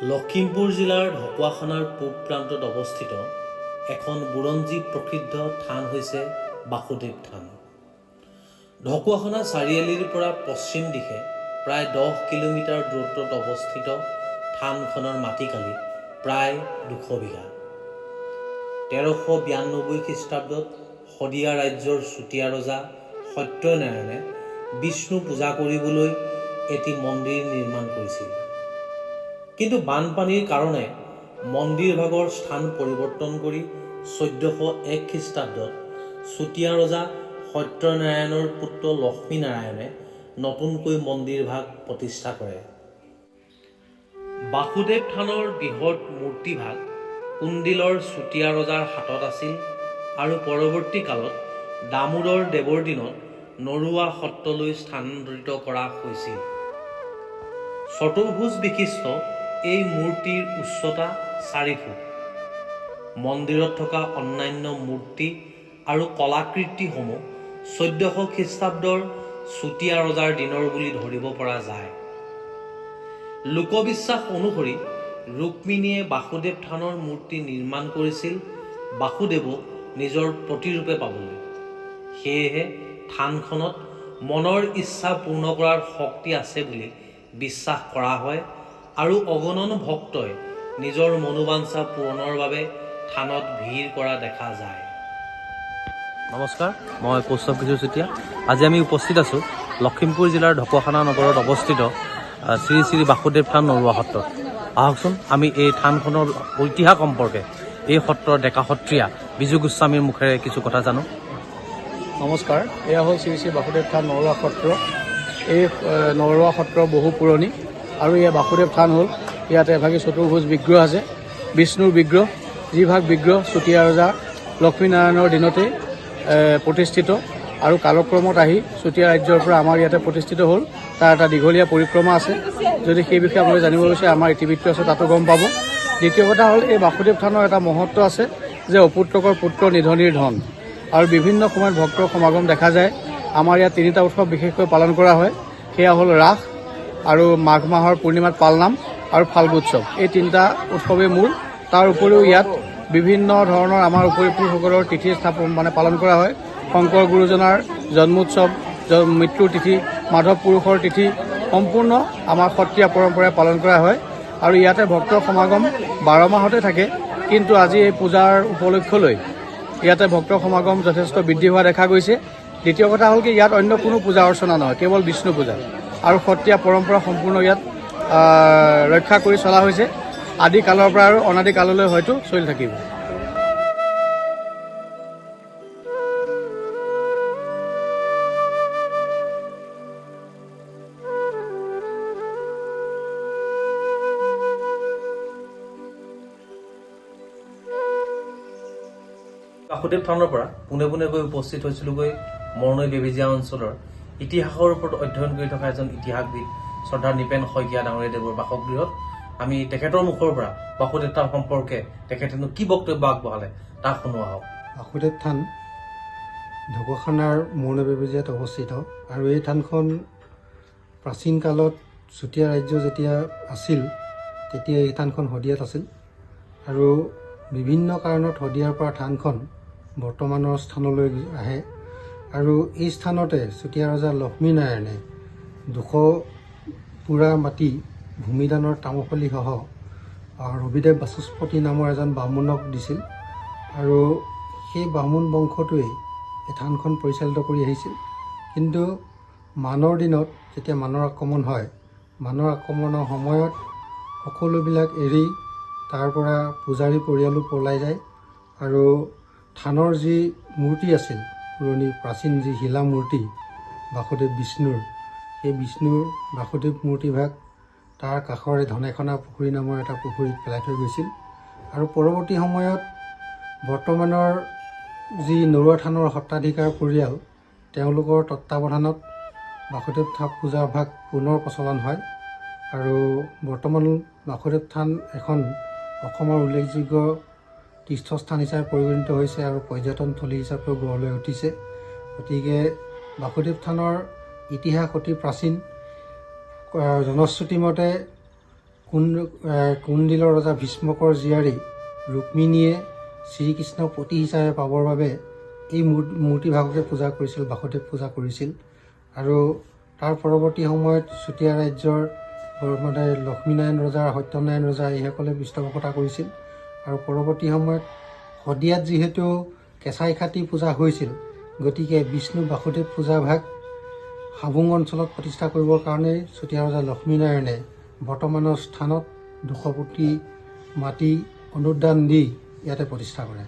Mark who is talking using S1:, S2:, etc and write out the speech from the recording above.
S1: লখিমপুৰ জিলাৰ ঢকুৱাখনাৰ পূব প্ৰান্তত অৱস্থিত এখন বুৰঞ্জী প্ৰসিদ্ধ থান হৈছে বাসুদেৱ থান। ঢকুৱাখনা চাৰিআলিৰ পৰা পশ্চিম দিশে প্ৰায় 10 কিলোমিটাৰ দূৰত্বত অৱস্থিত থানখনৰ মাটিকালি প্ৰায় 200 বিঘা। 1392 খ্ৰীষ্টাব্দত শদিয়া ৰাজ্যৰ চুতীয়া ৰজা সত্যনাৰায়ণে বিষ্ণু পূজা কৰিবলৈ এটি মন্দিৰ নিৰ্মাণ কৰিছিল। কিন্তু বানপানীৰ কাৰণে মন্দিৰভাগৰ স্থান পৰিৱৰ্তন কৰি 1401 খ্ৰীষ্টাব্দত চুতীয়া ৰজা সত্যনাৰায়ণৰ পুত্ৰ লক্ষ্মীনাৰায়ণে নতুনকৈ মন্দিৰভাগ প্ৰতিষ্ঠা কৰে। বাসুদেৱ থানৰ বৃহৎ মূৰ্তিভাগ কুণ্ডিলৰ চুতীয়া ৰজাৰ হাতত আছিল আৰু পৰৱৰ্তী কালত দামোদৰ দেৱৰ দিনত নৰোৱা সত্ৰলৈ স্থানান্তৰিত কৰা হৈছিল। চতুৰ্ভুজ বিশিষ্ট এই মূৰ্তিৰ উচ্চতা 4 ফুট। মন্দিৰত থকা অন্যান্য মূৰ্তি আৰু কলাকৃতিসমূহ 1400 খ্ৰীষ্টাব্দৰ চুতীয়া ৰজাৰ দিনৰ বুলি ধৰিব পৰা যায়। লোকবিশ্বাস অনুসৰি ৰুক্মিণীয়ে বাসুদেৱ থানৰ মূৰ্তি নিৰ্মাণ কৰিছিল বাসুদেৱক নিজৰ পতিৰূপে পাবলৈ। সেয়েহে থানখনত মনৰ ইচ্ছা পূৰ্ণ কৰাৰ শক্তি আছে বুলি বিশ্বাস কৰা হয় আৰু অগণন ভক্তই নিজৰ মনোবাঞ্ছা পূৰণৰ বাবে থানত ভিৰ কৰা দেখা যায়। নমস্কাৰ, মই কৌস্তভ কিশোৰ চেতিয়া। আজি আমি উপস্থিত আছোঁ লখিমপুৰ জিলাৰ ঢকুৱাখানা নগৰত অৱস্থিত শ্ৰী শ্ৰী বাসুদেৱ থান নৰোৱা সত্ৰত। আহকচোন, আমি এই থানখনৰ ইতিহাস সম্পৰ্কে এই সত্ৰৰ ডেকা সত্ৰীয়া বিজু গোস্বামীৰ মুখেৰে কিছু কথা জানো।
S2: নমস্কাৰ, এয়া হ'ল শ্ৰী শ্ৰী বাসুদেৱ থান নৰোৱা সত্ৰ। এই নৰোৱা সত্ৰ বহু পুৰণি আৰু এয়া বাসুদেৱ থান হ'ল। ইয়াত এভাগী চতুৰ্ভুজ বিগ্ৰহ আছে, বিষ্ণুৰ বিগ্ৰহ। যিভাগ বিগ্ৰহ চুতীয়া ৰজা লক্ষ্মীনাৰায়ণৰ দিনতেই প্ৰতিষ্ঠিত আৰু কালক্ৰমত আহি চুতীয়া ৰাজ্যৰ পৰা আমাৰ ইয়াতে প্ৰতিষ্ঠিত হ'ল। তাৰ এটা দীঘলীয়া পৰিক্ৰমা আছে। যদি সেই বিষয়ে আপোনালোকে জানিব বিচাৰে, আমাৰ ইতিবৃত্ত আছে, তাতো গম পাব। দ্বিতীয় কথা হ'ল, এই বাসুদেৱ থানৰ এটা মহত্ব আছে যে অপুত্ৰকৰ পুত্ৰ, নিধনীৰ ধন আৰু বিভিন্ন সময়ত ভক্তৰ সমাগম দেখা যায়। আমাৰ ইয়াত তিনিটা উৎসৱ বিশেষকৈ পালন কৰা হয়। সেয়া হ'ল ৰাস আৰু মাঘ মাহৰ পূৰ্ণিমাত পালনাম আৰু ফাল্গুৎসৱ। এই তিনিটা উৎসৱেই মূল। তাৰ উপৰিও ইয়াত বিভিন্ন ধৰণৰ আমাৰ উপৰিপুৰুষসকলৰ তিথি স্থাপন মানে পালন কৰা হয়। শংকৰ গুৰুজনাৰ জন্মোৎসৱ, মৃত্যুৰ তিথি, মাধৱ পুৰুষৰ তিথি সম্পূৰ্ণ আমাৰ সত্ৰীয়া পৰম্পৰাই পালন কৰা হয় আৰু ইয়াতে ভক্তৰ সমাগম 12 মাহতে থাকে। কিন্তু আজি এই পূজাৰ উপলক্ষলৈ ইয়াতে ভক্তৰ সমাগম যথেষ্ট বৃদ্ধি হোৱা দেখা গৈছে। দ্বিতীয় কথা হ'ল কি, ইয়াত অন্য কোনো পূজা অৰ্চনা নহয়, কেৱল বিষ্ণু পূজা আৰু সত্ৰীয়া পৰম্পৰা সম্পূৰ্ণ ইয়াত ৰক্ষা কৰি চলা হৈছে আদি কালৰ পৰা আৰু অনাদি কাললৈ হয়তো চলি থাকিব।
S1: বাসুদেৱ থানৰ পৰা পোনে পোনে গৈ উপস্থিত হৈছিলোগৈ মৰনৈ বেবেজীয়া অঞ্চলৰ ইতিহাসৰ ওপৰত অধ্যয়ন কৰি থকা এজন ইতিহাসবিদ শ্ৰদ্ধা নৃপেন শইকীয়া ডাঙৰীয়াদেৱৰ বাসগৃহত। আমি তেখেতৰ মুখৰ পৰা বাসুদেৱ থান সম্পৰ্কে তেখেতেনো কি বক্তব্য আগবঢ়ালে তাক শুনোৱা হওক।
S3: বাসুদেৱ থান ঢকুৱাখানাৰ মৰনৈ বেবেজীয়াত অৱস্থিত আৰু এই থানখন প্ৰাচীন কালত চুতীয়া ৰাজ্য যেতিয়া আছিল, তেতিয়া এই থানখন শদিয়াত আছিল আৰু বিভিন্ন কাৰণত শদিয়াৰ পৰা থানখন বৰ্তমানৰ স্থানলৈ আহে। আৰু এই স্থানতে চুতীয়া ৰজা লক্ষ্মীনাৰায়ণে 200 পুৰা মাটি ভূমিদানৰ তামোলফলিসহ ৰবিদেৱ বাচস্পতি নামৰ এজন বামুণক দিছিল আৰু সেই বামুণ বংশটোৱেই এই থানখন পৰিচালিত কৰি আহিছিল। কিন্তু মানৰ দিনত যেতিয়া মানৰ আক্ৰমণ হয়, মানৰ আক্ৰমণৰ সময়ত সকলোবিলাক এৰি তাৰ পৰা পূজাৰী পৰিয়ালো পলাই যায় আৰু থানৰ যি মূৰ্তি আছিল, পুৰণি প্ৰাচীন যি শিলা মূৰ্তি বাসুদেৱ বিষ্ণুৰ, সেই বিষ্ণুৰ বাসুদেৱ মূৰ্তিভাগ তাৰ কাষৰে ধনেখনা পুখুৰী নামৰ এটা পুখুৰীত পেলাই থৈ গৈছিল। আৰু পৰৱৰ্তী সময়ত বৰ্তমানৰ যি নৰোৱা থানৰ সত্ৰাধিকাৰ পৰিয়াল, তেওঁলোকৰ তত্বাৱধানত বাসুদেৱ থান পূজা ভাগ পুনৰ প্ৰচলন হয় আৰু বৰ্তমান বাসুদেৱ থান এখন অসমৰ উল্লেখযোগ্য তীৰ্থস্থান হিচাপে পৰিগণিত হৈছে আৰু পৰ্যটনথলী হিচাপেও গঢ় লৈ উঠিছে। গতিকে বাসুদেৱ থানৰ ইতিহাস অতি প্ৰাচীন। জনশ্ৰুতি মতে কুণ্ডিলৰ ৰজা ভীষ্মকৰ জীয়াৰী ৰুক্মিণীয়ে শ্ৰীকৃষ্ণক পতি হিচাপে পাবৰ বাবে এই মূৰ্তিভাগকে পূজা কৰিছিল, বাসুদেৱ পূজা কৰিছিল। আৰু তাৰ পৰৱৰ্তী সময়ত চুতীয়া ৰাজ্যৰ মানে লক্ষ্মীনাৰায়ণ ৰজা, সত্যনাৰায়ণ ৰজা এইসকলে পৃষ্ঠপোষকতা কৰিছিল। আৰু পৰৱৰ্তী সময়ত শদিয়াত যিহেতু কেঁচাইখাতী পূজা হৈছিল, গতিকে বিষ্ণু বাসুদেৱ পূজাভাগ হাবুং অঞ্চলত প্ৰতিষ্ঠা কৰিবৰ কাৰণে চুতীয়া ৰজা লক্ষ্মীনাৰায়ণে বৰ্তমানৰ স্থানত 200 পুটি মাটি অনুদান দি ইয়াতে প্ৰতিষ্ঠা কৰে।